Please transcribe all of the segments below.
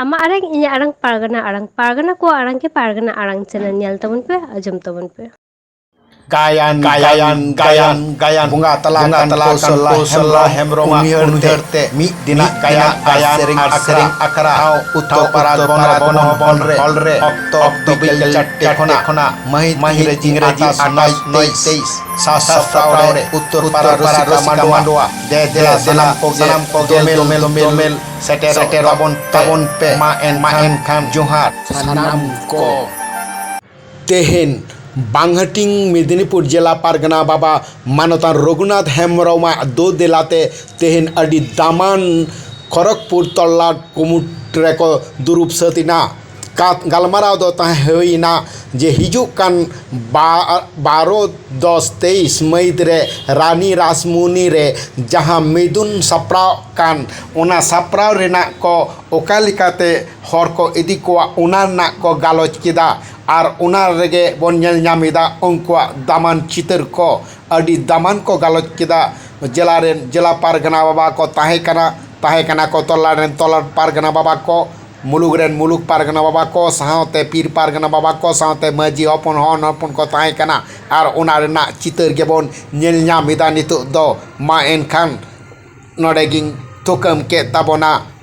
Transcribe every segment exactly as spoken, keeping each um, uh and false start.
ᱟᱢᱟᱜ ᱟᱲᱟᱝ, ᱤᱧᱟᱹᱜ ᱟᱲᱟᱝ, ᱯᱟᱨᱜᱟᱱᱟ ᱟᱲᱟᱝ, ᱯᱟᱨᱜᱟᱱᱟ ᱠᱚᱣᱟᱜ ᱟᱲᱟᱝ ᱜᱮ ᱯᱟᱨᱜᱟᱱᱟ ᱟᱲᱟᱝ ᱪᱮᱱᱮᱞ ᱧᱮᱞ ᱛᱟᱵᱚᱱ ᱯᱮ, ᱟᱸᱡᱚᱢ ᱛᱟᱵᱚᱱ ᱯᱮ᱾ ᱜᱟᱭᱟᱱ, ᱜᱟᱭᱟᱱ, ᱜᱟᱭᱟᱱ, ᱜᱟᱭᱟᱱ᱾ ᱵᱚᱸᱜᱟ ᱛᱟᱞᱟ ᱵᱚᱸᱜᱟ ᱠᱟᱱ ᱛᱟᱞᱟ ᱠᱚᱥᱚᱞᱟ ᱠᱚᱥᱚᱞᱟ ᱦᱮᱢᱵᱽᱨᱚᱢ ᱦᱮᱢᱵᱽᱨᱚᱢᱟᱜ ᱩᱭᱦᱟᱹᱨ ᱩᱭᱦᱟᱹᱨ ᱛᱮ ᱛᱮ ᱢᱤᱫ ᱫᱤᱱᱟᱜ ᱢᱤᱫ ᱜᱟᱭᱟᱱ ᱫᱤᱱᱟᱜ ᱟᱨ ᱜᱟᱭᱟᱱ ᱥᱮᱨᱮᱧ ᱟᱨ ᱟᱠᱷᱲᱟ ᱥᱮᱨᱮᱧ ᱟᱠᱷᱲᱟ ᱴᱷᱟᱶ ᱩᱛᱛᱚᱨ ᱯᱟᱨᱟ ᱩᱛᱛᱚᱨ ᱯᱟᱨᱟ ᱜᱚᱱᱚᱵᱷᱚᱵᱚᱱ ᱜᱚᱱᱚᱵᱷᱚᱵᱚᱱ ᱦᱚᱞ ᱨᱮ ᱦᱚᱞ ᱨᱮ ᱚᱠᱛᱚ ᱚᱠᱛᱚ ᱵᱤᱠᱮᱞ ᱵᱤᱠᱮᱞ ᱪᱟᱨᱴᱮ ᱪᱟᱨᱴᱮ ᱠᱷᱚᱱᱟᱜ ᱠᱷᱚᱱᱟᱜ ᱢᱟᱹᱦᱤᱛ ᱢᱟᱹᱦᱤᱛ ᱤᱝᱨᱮᱡᱤ ᱤᱝᱨᱮᱡᱤ ᱟᱴᱷᱟᱥ ᱟᱴᱷᱟᱥ ᱱᱚᱭ ᱛᱮᱭᱤᱥ ᱥᱟᱥᱟᱯᱲᱟᱣ ᱨᱮ ᱩᱛᱛᱚᱨ ᱯᱟᱨᱟ ᱨᱚᱥᱤᱠᱟ ᱢᱟᱰᱣᱟ᱾ ᱫᱮ ᱫᱮᱞᱟ ᱫᱮᱞᱟ ᱥᱟᱱᱟᱢ ᱠᱚᱜᱮ ᱥᱟᱱᱟᱢ ᱠᱚᱜᱮ ᱫᱚᱢᱮᱞ ᱫᱚᱢᱮᱞ ᱫᱚᱢᱮᱞ ᱫᱚᱢᱮᱞ ᱥᱮᱴᱮᱨᱚᱜ ᱥᱮᱴᱮᱨᱚᱜ ᱛᱟᱵᱚᱱ ᱯᱮ᱾ ᱛᱟᱵᱚᱱ ᱯᱮ᱾ ᱢᱟ ᱮᱱᱠᱷᱟᱱ ᱢᱟ ᱮᱱᱠᱷᱟᱱ ᱡᱚᱦᱟᱨ᱾ ᱥᱟᱱᱟᱢ ᱠᱚ᱾ ᱛᱮᱦᱮᱧ ᱵᱟᱝᱦᱟᱹᱴᱤᱧ ᱢᱮᱫᱤᱱᱤᱯᱩᱨ ᱡᱮᱞᱟ ᱯᱟᱨᱜᱟᱱᱟ ᱵᱟᱵᱟ ᱢᱟᱱᱚᱛᱟᱱ ᱨᱚᱜᱷᱩᱱᱟᱛᱷ ᱦᱮᱢᱵᱨᱚᱢᱟᱜ ᱫᱳ ᱫᱮᱞᱟᱛᱮ ᱛᱮᱦᱮᱧ ᱟᱹᱰᱤ ᱫᱟᱢᱟᱱ ᱠᱷᱚᱨᱚᱜᱽᱯᱩᱨ ᱛᱚᱞᱞᱟᱴ ᱠᱩᱢᱩᱴ ᱨᱮᱠᱚ ᱫᱩᱲᱩᱵ ᱥᱟᱹᱛ ᱮᱱᱟ᱾ ᱠᱟᱛ-, ᱜᱟᱞᱢᱟᱨᱟᱣ ᱫᱚ ᱛᱟᱦᱮᱸ ᱦᱩᱭ ᱮᱱᱟ ᱡᱮ ᱦᱤᱡᱩᱜ ᱠᱟᱱ ᱵᱟ-, ᱵᱟᱨᱚ ᱫᱚᱥ ᱛᱮᱭᱤᱥ ᱢᱟᱹᱦᱤᱛ ᱨᱮ ᱨᱟᱱᱤ ᱨᱟᱥᱢᱩᱱᱤ ᱨᱮ ᱡᱟᱦᱟᱸ ᱢᱤᱫᱩᱱ ᱥᱟᱯᱲᱟᱣ ᱠᱟᱱ, ᱚᱱᱟ ᱥᱟᱯᱲᱟᱣ ᱨᱮᱱᱟᱜ ᱠᱚ ᱚᱠᱟ ᱞᱮᱠᱟᱛᱮ ᱦᱚᱲ ᱠᱚ ᱤᱫᱤ ᱠᱚᱣᱟ, ᱚᱱᱟ ᱨᱮᱱᱟᱜ ᱠᱚ ᱜᱟᱞᱚᱪ ᱠᱮᱫᱟ᱾ ᱟᱨ ᱚᱱᱟ ᱨᱮᱜᱮ ᱵᱚᱱ ᱧᱮᱞ ᱧᱟᱢ ᱮᱫᱟ ᱩᱱᱠᱩᱣᱟᱜ ᱫᱟᱢᱟᱱ ᱪᱤᱛᱟᱹᱨ ᱠᱚ, ᱟᱹᱰᱤ ᱫᱟᱢᱟᱱ ᱠᱚ ᱜᱟᱞᱚᱪ ᱠᱮᱫᱟ᱾ ᱡᱮᱞᱟ ᱨᱮᱱ ᱡᱮᱞᱟ ᱯᱟᱨᱜᱟᱱᱟ ᱵᱟᱵᱟ ᱠᱚ ᱛᱟᱦᱮᱸ ᱠᱟᱱᱟ, ᱛᱟᱦᱮᱸ ᱠᱟᱱᱟ ᱠᱚ ᱛᱚᱞᱞᱟᱴ ᱨᱮᱱ ᱛᱚᱞᱞᱟᱴ ᱯᱟᱨᱜᱟᱱᱟ ᱵᱟᱵᱟ ᱠᱚ, ᱢᱩᱞᱩᱠ ᱨᱮᱱ ᱢᱩᱞᱩᱠ ᱯᱟᱨᱜᱟᱱᱟ ᱵᱟᱵᱟ ᱠᱚ, ᱥᱟᱶᱛᱮ ᱯᱤᱨ ᱯᱟᱨᱜᱟᱱᱟ ᱵᱟᱵᱟ ᱠᱚ, ᱥᱟᱶᱛᱮ ᱢᱟᱹᱡᱷᱤ ᱦᱚᱯᱚᱱ, ᱦᱚᱱ ᱦᱚᱯᱚᱱ ᱠᱚ ᱛᱟᱦᱮᱸ ᱠᱟᱱᱟ᱾ ᱟᱨ ᱚᱱᱟ ᱨᱮᱱᱟᱜ ᱪᱤᱛᱟᱹᱨ ᱜᱮᱵᱚᱱ ᱧᱮᱞ ᱧᱟᱢ ᱮᱫᱟ ᱱᱤᱛᱚᱜ ᱫᱚ᱾ ᱢᱟ ᱮᱱᱠᱷᱟᱱ ᱱᱚᱰᱮ ᱜᱤᱧ ᱛᱷᱩᱠᱟᱹᱢ ᱠᱮᱫ ᱛᱟᱵᱚᱱᱟ᱾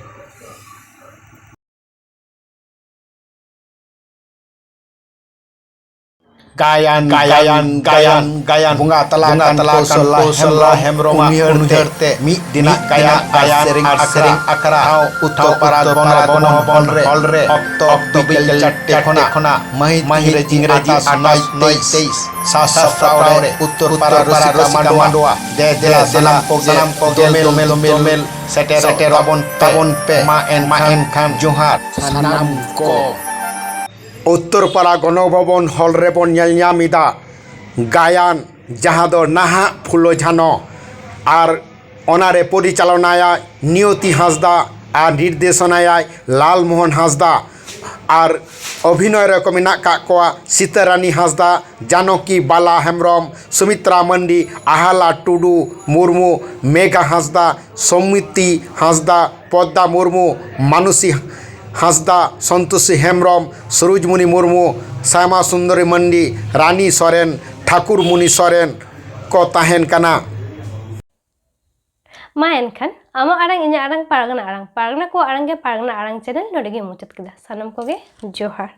ᱜᱟᱭᱟᱱ, ᱜᱟᱭᱟᱱ, ᱜᱟᱭᱟᱱ, ᱜᱟᱭᱟᱱ, ᱜᱟᱭᱟᱱ᱾ ᱵᱚᱸᱜᱟ ᱛᱟᱞᱟ ᱵᱚᱸᱜᱟ ᱠᱟᱱ ᱛᱟᱞᱟ ᱠᱟᱱ ᱠᱚᱥᱚᱞᱟ ᱠᱚᱥᱚᱞᱟ ᱦᱮᱢᱵᱨᱚᱢ ᱦᱮᱢᱵᱨᱚᱢᱟᱜ ᱩᱭᱦᱟᱹᱨ ᱩᱭᱦᱟᱹᱨ ᱛᱮ ᱛᱮ ᱢᱤᱫ ᱫᱤᱱᱟᱜ ᱢᱤᱫ ᱜᱟᱭᱟᱱ ᱫᱤᱱᱟᱜ ᱟᱨ ᱜᱟᱭᱟᱱ ᱥᱮᱨᱮᱧ ᱟᱨ ᱟᱠᱷᱲᱟ ᱥᱮᱨᱮᱧ ᱟᱠᱷᱲᱟ ᱴᱷᱟᱶ ᱩᱛᱛᱚᱨ ᱴᱷᱟᱶ ᱯᱟᱨᱟ ᱩᱛᱛᱚᱨ ᱯᱟᱨᱟ ᱜᱚᱱᱚᱵᱷᱚᱵᱚᱱ ᱜᱚᱱᱚᱵᱷᱚᱵᱚᱱ ᱦᱚᱞ ᱨᱮ ᱦᱚᱞ ᱨᱮ ᱚᱠᱛᱚ ᱚᱠᱛᱚ ᱵᱤᱠᱮᱞ ᱵᱤᱠᱮᱞ ᱪᱟᱨᱴᱮ ᱪᱟᱨᱴᱮ ᱠᱷᱚᱱᱟᱜ ᱠᱷᱚᱱᱟᱜ ᱢᱟᱹᱦᱤᱛ ᱢᱟᱹᱦᱤᱛ ᱤᱝᱨᱮᱡᱤ ᱤᱝᱨᱮᱡᱤ ᱟᱴᱷᱟᱥ ᱟᱴᱷᱟᱥ ᱱᱚᱭ ᱛᱮᱭᱤᱥ ᱥᱟᱥᱟᱯᱲᱟᱣ ᱨᱮ ᱩᱛᱛᱚᱨ ᱯᱟᱨᱟ ᱨᱚᱥᱤᱠᱟ ᱢᱟᱰᱣᱟ᱾ ᱫᱮ ᱫᱮᱞᱟ ᱥᱟᱱᱟᱢ ᱠᱚᱜᱮ ᱫᱚᱢᱮᱞ ᱫᱚᱢᱮᱞ ᱥᱮᱴᱮᱨᱚᱜ ᱛᱟᱵᱚᱱ ᱯᱮ᱾ ᱢᱟ ᱮᱱᱠᱷᱟᱱ ᱡᱚᱦᱟᱨ᱾ ᱥᱟᱱᱟᱢ ᱠᱚ᱾ ᱩᱛᱛᱚᱨ ᱯᱟᱨᱟ ᱜᱚᱱᱚᱵᱷᱚᱵᱚᱱ ᱦᱚᱞ ᱨᱮᱵᱚᱱ ᱧᱮᱞ ᱧᱟᱢ ᱮᱫᱟ ᱜᱟᱭᱟᱱ, ᱡᱟᱦᱟᱸ ᱫᱚ ᱱᱟᱦᱟᱜ ᱯᱷᱩᱞᱳ ᱡᱷᱟᱱᱚ, ᱟᱨ ᱚᱱᱟᱨᱮ ᱯᱚᱨᱤᱪᱟᱞᱚᱱᱟᱭᱟᱭ ᱱᱤᱭᱚᱛᱤ ᱦᱟᱸᱥᱫᱟ ᱟᱨ ᱱᱤᱨᱫᱮᱥᱚᱱᱟᱭᱟᱭ ᱞᱟᱞ ᱢᱳᱦᱚᱱ ᱦᱟᱸᱥᱫᱟ᱾ ᱟᱨ ᱚᱵᱷᱤᱱᱚᱭ ᱨᱮᱠᱚ ᱢᱮᱱᱟᱜ ᱠᱟᱜ ᱠᱚᱣᱟ ᱥᱤᱛᱟᱹᱨᱟᱱᱤ ᱦᱟᱸᱥᱫᱟ, ᱡᱟᱱᱚᱠᱤ ᱵᱟᱞᱟ ᱦᱮᱢᱵᱨᱚᱢ, ᱥᱩᱢᱤᱛᱨᱟ ᱢᱟᱱᱰᱤ, ᱟᱦᱟᱞᱟ ᱴᱩᱰᱩ ᱢᱩᱨᱢᱩ, ᱢᱮᱜᱷᱟ ᱦᱟᱸᱥᱫᱟ, ᱥᱚᱢᱤᱛᱤ ᱦᱟᱸᱥᱫᱟ, ᱯᱚᱫᱽᱫᱟ ᱢᱩᱨᱢᱩ, ᱢᱟᱱᱩᱥᱤ ᱦᱟᱸᱥᱫᱟ, ᱥᱚᱱᱛᱳᱥᱤ ᱦᱮᱢᱵᱨᱚᱢ, ᱥᱩᱨᱩᱡᱽᱢᱩᱱᱤ ᱢᱩᱨᱢᱩ, ᱥᱭᱟᱢᱟ ᱥᱩᱱᱫᱚᱨᱤ ᱢᱟᱱᱰᱤ, ᱨᱟᱱᱤ ᱥᱚᱨᱮᱱ, ᱴᱷᱟᱠᱩᱨ ᱢᱩᱱᱤ ᱥᱚᱨᱮᱱ ᱠᱚ ᱛᱟᱦᱮᱱ ᱠᱟᱱᱟ᱾ ᱢᱟ ᱮᱱᱠᱷᱟᱱ ᱟᱢᱟᱜ ᱟᱲᱟᱝ ᱤᱧᱟᱹᱜ ᱟᱲᱟᱝ ᱯᱟᱨᱜᱟᱱᱟ ᱟᱲᱟᱝ, ᱯᱟᱨᱜᱟᱱᱟ ᱠᱚᱣᱟᱜ ᱟᱲᱟᱝ ᱜᱮ ᱯᱟᱨᱜᱟᱱᱟ ᱟᱲᱟᱝ ᱪᱮᱱᱮᱞ ᱱᱚᱰᱮ ᱜᱮ ᱢᱩᱪᱟᱹᱫ ᱠᱮᱫᱟ᱾ ᱥᱟᱱᱟᱢ ᱠᱚᱜᱮ ᱡᱚᱦᱟᱨ᱾